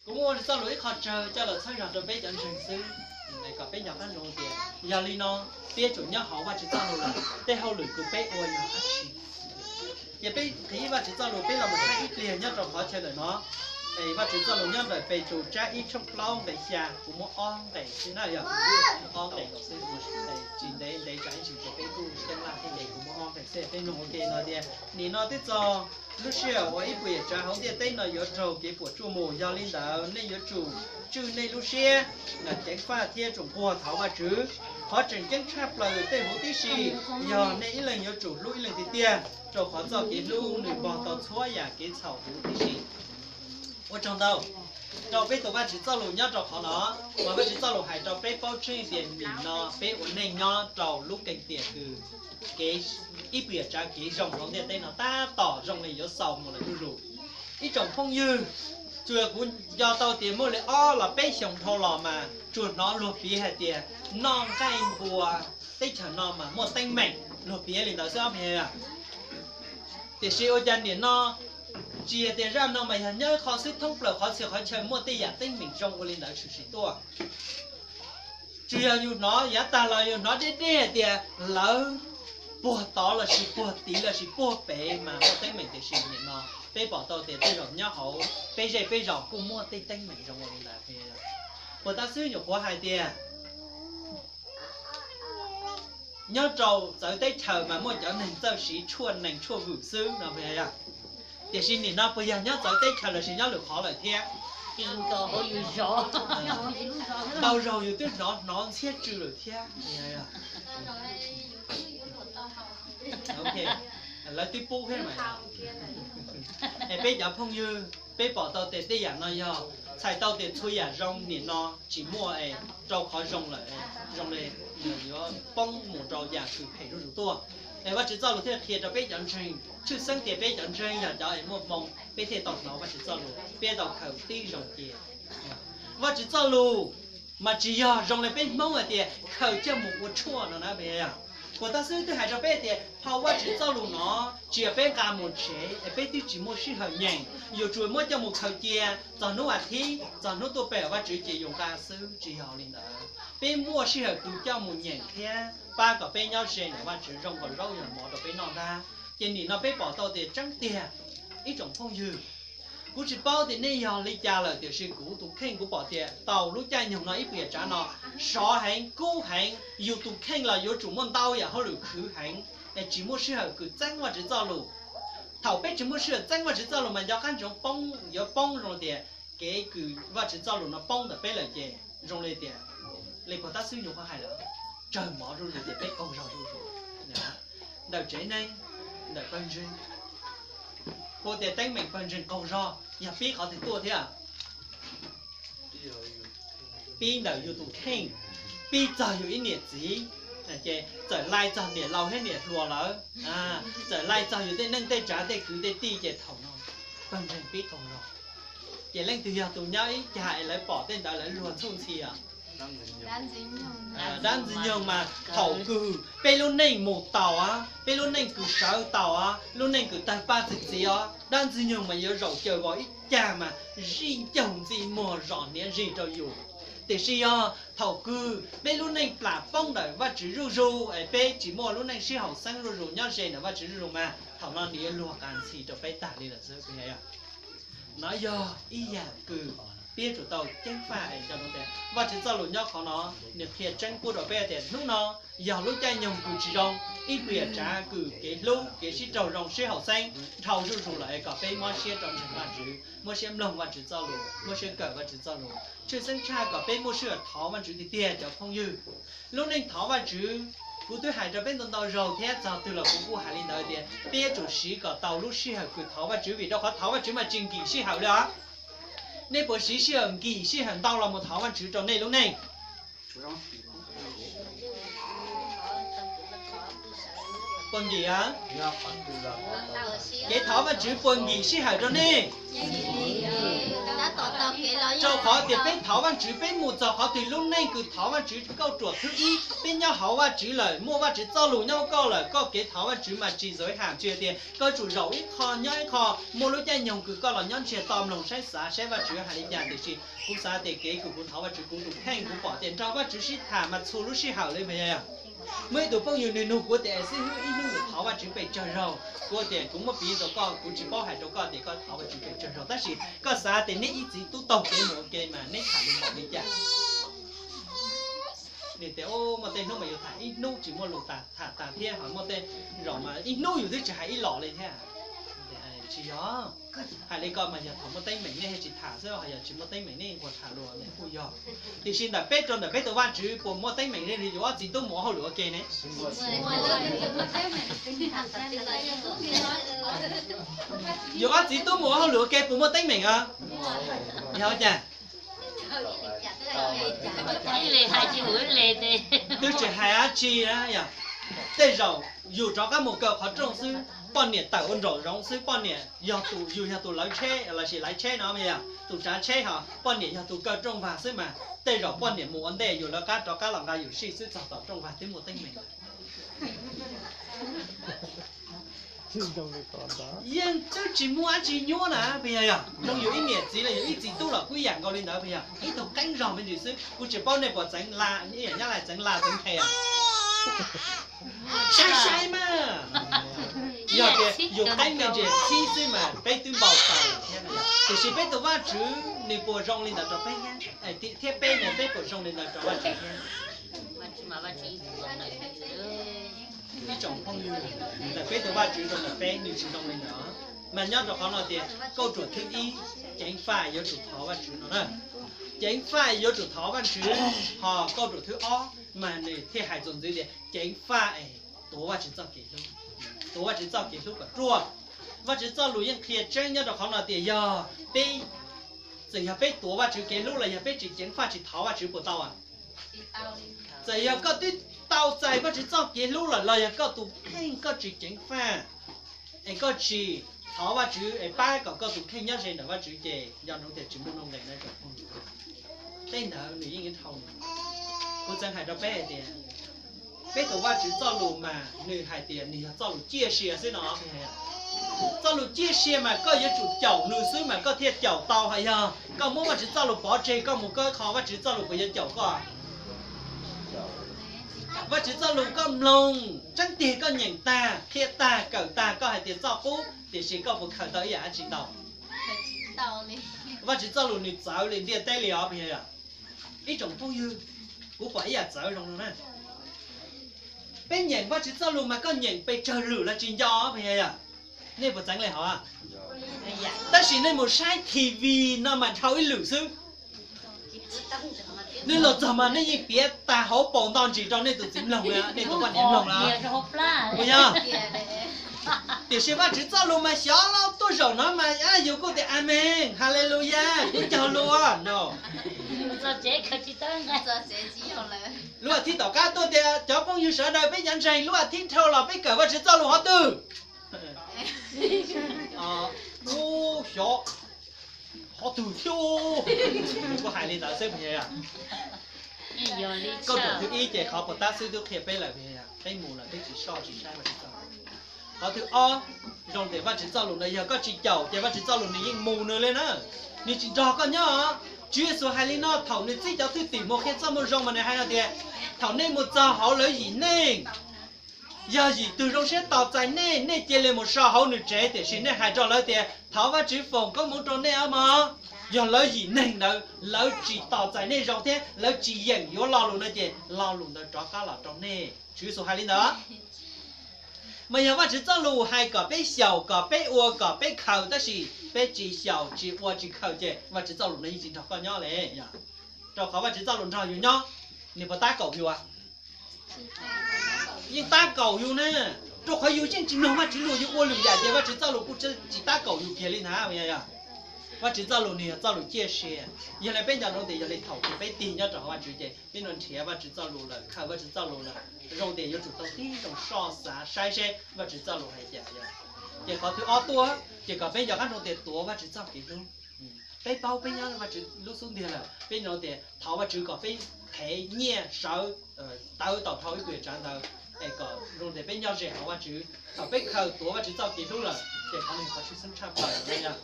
Kuv muaj Vajtswv txoj lus ib qho tsawg coj los txhawb zog rau peb cov ntseeg xwb, kom peb nco qab ntsoov tias yog li no, peb yuav tsum nyob hauv Vajtswv txoj lus lawm, tej hauj lwm kws peb ua yog dab tsi? Ces peb qhib Vajtswv txoj lus peb los mus saib ib pliag nyob rau qhov chaw ntawm no. Vajtswv txoj lus nyob ntawm Petus tsab ib tshooj plaub nqe xya, kuv muab ob nqe xwb na, yog ob nqe xwb, tsis ntev ntev tsam ib ntsis ces peb kuj ceeb laj thiab ces kuv muab ob nqe xwb peb mloog ua ke no tias, nim no twb txog lub sij hawm uas ib puas yam tsav hauv ntiaj teb no yuav raug kev puas tsuaj mus, yog li ntawd nej yuav tsum tswj nej lub siab, ceev faj thiab tsom nquag thov Vajtswv. Qhov tseem ceeb tshaj plaws tej huv tib si yog nej ib leeg yuav tsum hlub ib leeg tiag tiag, rau qhov txoj kev hlub nws npog tau txhua yam kev txhaum huv tib si. Ua tsaug ntau rau peb tus Vajtswv txoj lus nyob rau qhov no, mas Vajtswv txoj lus hais rau peb paub tseeb tias nim no peb ua neej nyob rau lub keeb tiam kws kev, ib puas yam tsav kev zoo hauv ntiaj teb no tab tom zoo li yuav xaus mus lawm zuj zus. Ib tsoom phooj ywg, tsuas yog kuv nco tau tias muaj li ob los peb xyoos dhau los mas tsuas hnov luag piav hais tias noj nqaij npua teb chaws no mas muaj teeb meem, luag piav li ntawd xwb os. Tiam sis ua cas nim no tsis yog tias zaj no mas yog nyob qhov xwb, thoob plaws qhov txhia qhov chaw muaj tej yam teeb meem zoo ua li ntawd tshwm sim tuaj. Tsuas yog yus hnov yav tag los yus hnov deb deb hais tias lawv puag tod lossis puag tid lossis puag pem mas muaj teeb meem, tiam sis nim no peb pom tau tias tej zaum nyob hauv peb zej peb zos kuj muaj tej teeb meem zoo ua li ntawd. Puas tab xwb nyuam qhuav hais tias nyob rau txawv teb chaws mas muaj cov neeg txawj siv tshuaj nees tshuaj vwm xwb no, tiam sis nim no puas yog nyob txawv teb chaws lossis nyob lwm qhov lawm thiab? Ntau zaug yus twb hnov hnov ntxhiab tsw lawm thiab. Lawv twb pub thiab mas. Es peb cov phooj ywg, peb pom tau tias tej yam no yog txhais tau tias txhua yam zoo nim no tsis muaj es rau qhov zoo lawm, zoo li yuav poob mus rau yam kws phem zuj zus tuaj. Es Vajtswv txoj lus thiaj qhia rau peb cov ntseeg, tshwj xeeb tias peb cov ntseeg yog cov es muaj hmoo peb thiaj tau hnov Vajtswv txoj lus, peb tau khaws tib zoo cia. Vajtswv txoj lus mas tsis yog zoo li peb Hmoob hais tias khaws coj mus ua tshuaj no na. Puas tab xwb twb hais rau peb tias phau Vajtswv txoj lus no tsis yog peb nqa mus tsev es peb twb tsis muaj sij hawm nyeem, yuav tsum muab coj mus khaws cia txog hnub as thiv txog hnub tuaj pe Vajtswv ces yus nqa xwb, tsis yog li ntawd. Peb muaj sij hawm kws coj mus nyeem thiab pab kom peb nyob ze ntawm Vajtswv zoo nkaus zaub yog mov rau peb noj ntag. Ces nim no peb pom tau tias tseeb tiag, ib tsoom phooj ywg, kuv tsis paub tias nej yog li cas lawm, tiam sis kuv tus kheej kuv pom tias tau lub caij nyoog no ib puas yam tsav no sov heev kub heev, yus tus kheej los yuav tsum muaj ntau yam hauj lwm khwv heev es tsis muaj sij hawm kws txeeb Vajtswv txoj lus. Thaum peb tsis muaj sij hawm txeeb Vajtswv txoj lus mas nco qab ntsoov poob, yuav poob zoo tias kev kws Vajtswv txoj lus no poob ntawm peb lawm ces zoo li tias li puag tab xwb nyuam qhuav hais lawm, tsawg mov zuj zus ces peb qaug zog zuj zus. Ntawm tsev neeg, ntawm pawg ntseeg, hu tias teeb meem pawg ntseeg qaug zog yog pib qhov twg tuaj thiab? Pib ntawm yus tus kheej, pib txog yus ib niam txiv, ces txawm laij txog niam laus thiab niam hluas lawm, txawm laij txog yus tej neej tej tsav tej kwv tej tij ces thaum no pawg ntseeg pib qaug zog. Ces leej twg yog tus nyob ib cag es lawv pom tej ntawd lawv luag txhuj ntxhi os? Dab ntxwg nyoog mas thaum kws peb lub neej mus taus, peb lub neej kws sawv taus, lub neej kws tawg paj txi txiv os, dab ntxwg nyoog mas yuav zaum caws vos ib cag mas zij ncaug ntxi muag zom hniav zig rau yus. Tiam sis yog thaum kws peb lub neej plam poob ntawm Vajtswv zuj zus es peb tsis muaj lub neej sib haum xeeb zuj zus nyob ze ntawm Vajtswv zuj zus mas thaum no nws yuav luag qas ntxhi rau peb tag li lawm xwb. No yog ib yam kws peb yuav tsum tau ceeb faj es nco ntsoov tias Vajtswv txoj lus nyob qhov no nws qhia tseeb pub rau peb tias hnub no yog lub caij nyoog kws tsis zoo, ib puas yam tsav kws kev hlub kev sib raug zoo sib haum xeeb dhau zuj zus lawm es kom peb mob siab rau ntseeg Vajtswv, muab siab mloog Vajtswv txoj lus, muab siab kawm Vajtswv txoj lus, tshwj xeeb tshaj kom peb muaj sij hawm thov Vajtswv tiag tiag cov phooj ywg. Lub neej thov Vajtswv, kuv twb hais rau peb ntau ntau zaug thiab txog twg los kuv kuj hais li ntawd tias peb yuav tsum siv kom tau lub sij hawm kws thov Vajtswv, vim rau qhov thov Vajtswv mas tsis nkim sij hawm li os. Nej puas siv sij hawm nkim sij hawm ntau los mus thov Vajtswv rau nej lub neej? Puas nkim? Kev thov Vajtswv puas nkim sij hawm rau nej? Rau qhov tias peb thov Vajtswv, peb mus txog qhov twg lub neej kws thov Vajtswv kauj ruam thib ib, peb nyob hauv Vajtswv lawm, muaj Vajtswv txoj lus nyob hauv koj lawm, koj kev thov Vajtswv mas tsis zawv ham tsis tias koj yuav tsum zaum ib qho nyob ib qho, muaj lub caij nyoog kws koj los nyob ntsiag to mloog saib xav saib Vajtswv hais li cas. Tiam sis kuv xav tias kev kws kuv thov Vajtswv kuv tus kheej kuv pom tias nrog Vajtswv sib tham mas txhua lub sij hawm li mas yog muaj ib tug phooj ywg nws nug kuv tias, Xib hwb, ib hnub yus thov Vajtswv pes tsawg zaug? Kuv tias kuv muab piv rau koj, kuv tsis paub hais rau koj tias koj thov Vajtswv pes tsawg zaug, tab sis koj xav tias neb ib txiv tub taug kev mus ua ke mas neb tham lus npaum li cas? Nws tias, Muaj tej hnub mas yus tham ib hnub tsis muaj lus tham tas thiab, ho muaj tej zaum mas ib hnub yus twb tsis hais ib los li thiab. Tsis yog, hais li ko mas yog thaum muaj teeb meem nej thiaj tsis tham xwb, ho yog tsis muaj teeb meem nej puas tham lus? Nws kuj yog. Tiam sis ntawm peb rau ntawm peb tus Vajtswv puas muaj teeb meem li yus ob txiv tub mus ua hauj lwm ua ke ne? Yus ob txiv tub mus ua hauj lwm ua ke puas muaj teeb meem os? Yog cas? Twb tsis hais dab tsi na yog. Tej zaum yus rov qab mus kaw qhov rooj xwb, poj niam tawm ua nraum zoov xwb, poj niam yog tus, yus yog tus lawv tsheb lossis lawv tsheb no, yog tus tsav tsheb, ho poj niam yog tus kaw rooj vag xwb mas tej zaum poj niam mus ua ntej yus lawv qab rov qab los nqa yus sij xwb txog tom rooj vag twb muaj teeb meem. Yeej twb tsis muaj dab tsi nyuaj na, puas yog? Yog zoo yus ib niam txiv los yus ib txiv tub los kuj ib yam nkaus li ntawd, puas yog? Ib tug qeeb zog me ntsis xwb, kuv tsis paub nej puas txeev la, ib yam Nyab Laj txeev la txeev qhe. Sai sai mas, yog tias yus qeeb me ntsis txhib xwb mas peb twb npau taws thiab. Tiam sis peb tus Vajtswv nws puas zoo li ntawd rau peb thiab? Thiab peb ne, peb puas zoo li ntawd rau Vajtswv thiab? Ib tsoom phooj ywg, ntawm peb tus Vajtswv rau ntawm peb nws tsis zoo li ntawd. Mas nyob rau qhov no tias kauj ruam thib ib, ceev faj yuav tsum thov Vajtswv no na. Ceev faj yuav tsum thov Vajtswv, ho kauj ruam thib ob mas nws thiaj hais txuas ntxiv tias ceev faj es tuav Vajtswv txoj kev hlub, tuav Vajtswv txoj kev hlub kom ruaj. Vajtswv txoj lus yeej qhia tseeb nyob rau qhov no tias yog peb, txawm yog peb tuav Vajtswv kev hlub los yog peb tsis ceev faj tsis thov Vajtswv puas tau? Txawm yog koj twb tau txais Vajtswv txoj kev hlub lawm los yog koj tus kheej koj tsis ceev faj, es koj tsis thov Vajtswv es pab kom koj tus kheej nyob ze ntawm Vajtswv ces nco ntsoov tias tsis muaj nuj nqis na tsoom phooj ywg. Tej ntawd nws yeej dhau. Kuv txeev hais rau peb hais tias peb tus Vajtswv txoj lus mas nws hais tias nws yog txoj lus ciaj sia xwb no. Txoj lus ciaj sia mas koj yuav tsum caum nws xwb mas koj thiaj caum tau. Ho yog koj muab Vajtswv txoj lus pov tseg koj mus koj qho, Vajtswv txoj lus puas yuav caum koj? Vajtswv txoj lus koj mloog tseeb tiag koj nyeem tag, qhia tag, kawm tag, koj hais tias txoj qub, tiam sis koj puas khaws tau ib yam dab tsi tau? Vajtswv txoj lus nws txawv li ntiaj teb li os, puas yog? Ib tsoom phooj ywg, kuv pom ib yam txawv zoo no na. Peb nyeem Vajtswv txoj lus mas koj nyeem pes tsawg lwm los tsis nco, puas yog? Nej puas txeev li hov? Tab sis nej mus saib T V no mas dhau ib lwm xwb. Nej los txog mas nej yeej piav tag hauv paus nto ntsis rau nej tus txiv mloog, nej tus poj niam mloog lawm, puas yog? Tiam sis Vajtswv txoj lus mas xyov los tuaj zaum no mas yus kuj tias amees, haleluyas, kuv cog lus no. Lub as thiv tom qab tuaj tias cov phooj ywg sawv daws peb cov ntseeg lub as thiv dhau los peb kawm Vajtswv txoj lus qhov twg? Ub, xyov qhov twg thiab. Kuv hais li ntawd xwb puas yog? Kauj ruam thib ib ces qhov puas tab xwb twb qhia peb lawm, peb mus lawm peb tsis soj tsis saib Vajtswv txoj lus. Qhov thib ob, zoo tias Vajtswv txoj lus no yog koj tsis caum ces Vajtswv txoj lus nws yeej mus nws li na, nws tsis nrog koj nyob. Tswv Yexus hais li no thaum nws txib cov thwj tim mus qhia txoj moo zoo mas nws hais no tias, thaum nej mus txog hauv lawv yim neeg, yog yim twg zoo siab tos txais nej, nej cia li mus so hauv nws tsev, tiam sis nej hais rau lawv tias thov Vajtswv foom koob hmoov rau nej os mog. Yog lawv yim neeg ntawd lawv tsis tos txais nej zoo thiab lawv tsis yeem yuav lo lus no ces lo lus ntawd rov qab los rau nej. Tswv Yexus hais li ntawd. Mas yog Vajtswv txoj lus hais kom peb xyaum kom peb ua kom peb khaws, tab sis peb tsis xyaum tsis ua tsis khaws ces Vajtswv txoj lus no yeej tsis nrog koj nyob li. Rau qhov Vajtswv txoj lus nrog yus nyob, nws puas tab kaum yus? Yeej tab kaum yus na. Rau qhov yus yeej tsis mloog Vajtswv lus, yus ua lwm yam ces Vajtswv txoj lus kuj tsis tab kaum yus kiag li ntag. Vajtswv txoj lus nws yog txoj lus ciaj sia. Yog li peb nco ntsoov tias yog li thaum peb tig nyob rau hauv Vajtswv ces peb no nrhiav Vajtswv txoj lus lawm, khaws Vajtswv txoj lus lawm, zoo tias yuav tsum tau tib zoo soj xav saib seb Vajtswv txoj lus hais cas yog. Ces qhov thib ob tuaj ces kom peb nco qab ntsoov tias tuav Vajtswv txoj kev hlub. Peb paub peb nyob Vajtswv lub xub ntiag lawm, peb ntsoov tias thov Vajtswv kom peb thev nyiaj sawv tawv tau dhau ib puas tsav ntawd, es kom zoo tias peb nyob ze hauv Vajtswv. Thaum peb khaws tuav Vajtswv txoj kev hlub lawm ces qhov no yog qhov tshwj xeeb tshaj plaws no yog.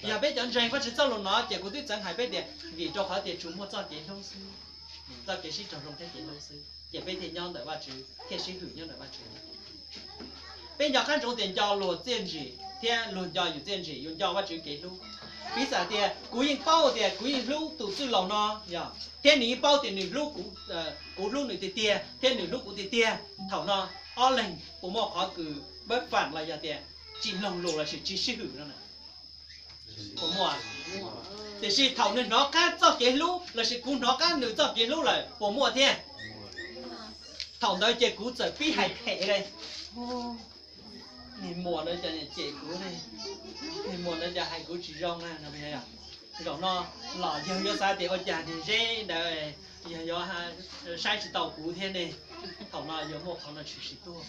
Yog peb cov ntseeg Vajtswv txoj lus no ces kuv twb txeev hais peb tias vim rau qhov tias tsuas muaj txoj kev hlub xwb, txoj kev sib raug zoo thiab kev hlub xwb ces peb thiaj nyob ntawm Vajtswv thiaj sib hwm nyob ntawm Vajtswv. Peb nco qab ntsoov tias nco luag txiaj ntsim thiab luag nco yus txiaj ntsim, yus nco Vajtswv kev hlub. Piv xam tias kuv yeej paub tias kuv yeej hlub tus txwj laus no, yog, thiab nws yeej paub tias nws hlub kuv, kuv hlub nws tiag tiag thiab nws hlub kuv tiag tiag. Thaum no ob leeg puas muaj qhov kws bab fam los yog tias tsis mloog lus lossis tsis sib hwm no? Puas muaj? Tiam sis thaum nws hnov qab txoj kev hlub lossis kuv hnov qab nws txoj kev hlub lawm puas muaj thiab? Thaum ntawd ces kuv txawm pib hais phem li, niag muam ntawd cem kuv, niag muam ntawd cem hais kuv tsis zoo na. Zaum no los yawg yuav xav tias ua cas niag Zeb ntawd yog yuav saib tsis tau kuv thiab ne. Thaum no yog muaj qhov no tshwm sim tuaj.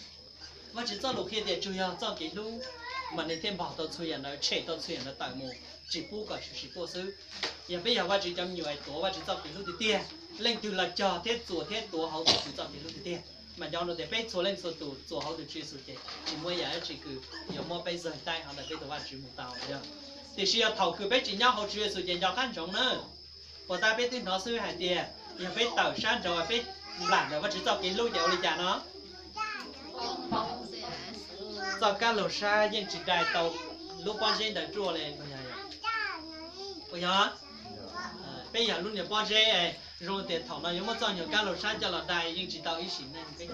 Vajtswv txoj lus qhia tias tsuas yog txoj kev hlub mas nws thiaj npog tau txhua yam ntawd, tshem tau txhua yam ntawd tawm mus, tsis pub kom tshwm sim tuaj xwb. Yog peb yog Vajtswv cov me nyuam es tuav Vajtswv txoj kev hlub tiag tiag, leej twg los cog thiab txuas thiab tuav hauv tus Tswv txoj kev hlub tiag tiag, mas nco ntsoov tias peb txhua leej txhua tus txuas hauv tus Tswv Yexus ces tsis muaj ib yam dab tsi kws yuav muab peb zawg taij hauv ntawm peb tus Vajtswv mus tau yog. Tiam sis yog thaum kws peb tsis nyob hauv Tswv Yexus ces nco qab ntsoov na. Puas tab peb twb hnov xwb hais tias yog peb tawm sab nraud peb nplam ntawm Vajtswv txoj kev hlub ces ua li cas no? Txoj kab laug sab yeej tsis dai tau lub pob zeb ntawd ruaj li. Puas yog? Peb yog lub niag pob zeb, zoo tias thaum no yuav muab txoj nyuag kab laug sab coj los dai yeej tsis tau ib sim neej peb.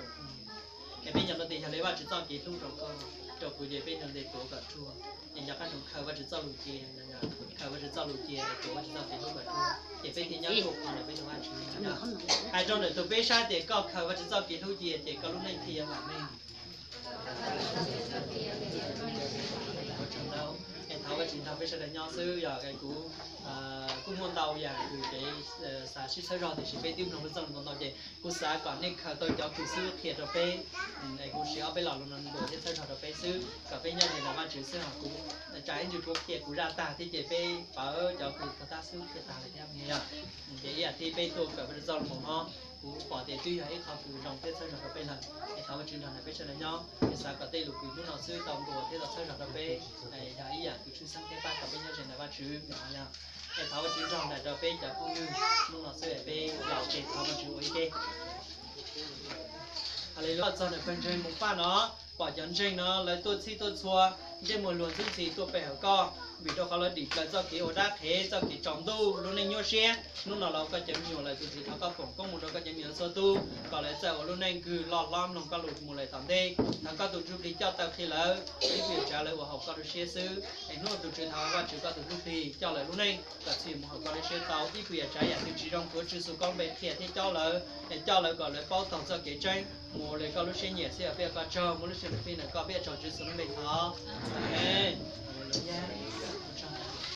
Es peb nco ntsoov tias yog li Vajtswv txoj kev hlub rau koj, rau kuv ces peb nco ntsoov tias tuav kom ruaj, es nco qab ntsoov khaws Vajtswv txoj lus cia, khaws Vajtswv txoj lus cia, tuav Vajtswv txoj kev hlub kom ruaj ces peb thiaj nyob ruaj khov ntawm peb tus Vajtswv. Hais rau ntawm tus peb saib tias koj khaws Vajtswv txoj kev hlub cia ces koj lub neej thiaj yuav vam meej. Es thov Vajtswv nrog peb sawv daws nyob xwb, yog kuv kuj muaj ntau yam kws kev xav sib txhawb zog tiam sis peb twb mloog lub txoj lus ntau ntau ces kuv xav kom nej khaws tau cov kws xib hwb qhia rau peb. Es kuv siv ob peb lo lus no ntuas thiab txhawb zog rau peb xwb kom peb nyob ze ntawm Vajtswv xwb. Ho kuv tsam ib ntsis kuv qhia kuv zaj tag thiab ces peb pawv cov kws tag xwb qhia tag lawm thiab yog. Ces ib yam thiab peb tuaj kawm Vajtswv txoj lus ntawm no, kuv pom tias twb yog ib qho kws zoo thiab txhawb zog rau peb lawm. Es thov Vajtswv nrog ntawm peb sawv daws nyob, es xav kom tej lus kws hnub no xwb tau ntuas thiab tau txhawb zog rau peb, yog ib yam kws tshwj xeeb thiab pab kom peb nyob ze ntawm Vajtswv no yog. Es thov Vajtswv nrog ntawm rau peb cov phooj ywg hnub no xwb es peb laus ces thov Vajtswv ua ib ke. Haleluya, txog ntawm pawg ntseeg mus paj no, pom cov ntseeg no lawv tuaj txhij tuaj txhua, ntsej muag luag ntxhwb ntxhi tuaj pe hawm koj, vim rau qhov lawv dim plaws txoj kev ua dab qhev, txoj kev tsaus ntuj, lub neej nyuaj siab. Hnub no los koj cov me nyuam lawm, tus Tswv thov koj foom koob mus rau koj cov me nyuam txhua tus kom lawv txawj ua lub neej kws loj hlob mloog koj lus mus lawm tom ntej. Thov koj tus ntsuj plig coj taw qhia lawv, ib puas yam tsav lawv ua haum koj lub siab xwb. Es hnub no tus Tswv thov Vajtswv koj tus ntsuj plig coj lawv lub neej kom txhij mus haum koj lub siab tau ib puas yam tsav, yam twg tsis zoo tuav Tswv Yexus koob npe qhia thiab cob lawv, es coj lawv kom lawv paub taug txoj kev tseeb mus li koj lub siab nyiam xwb. Peb ua koj tsaug, muab lub siab ntuj plig ntawm koj, peb ua tsaug Tswv Yexus lub npe thov. Amees. Haleluya.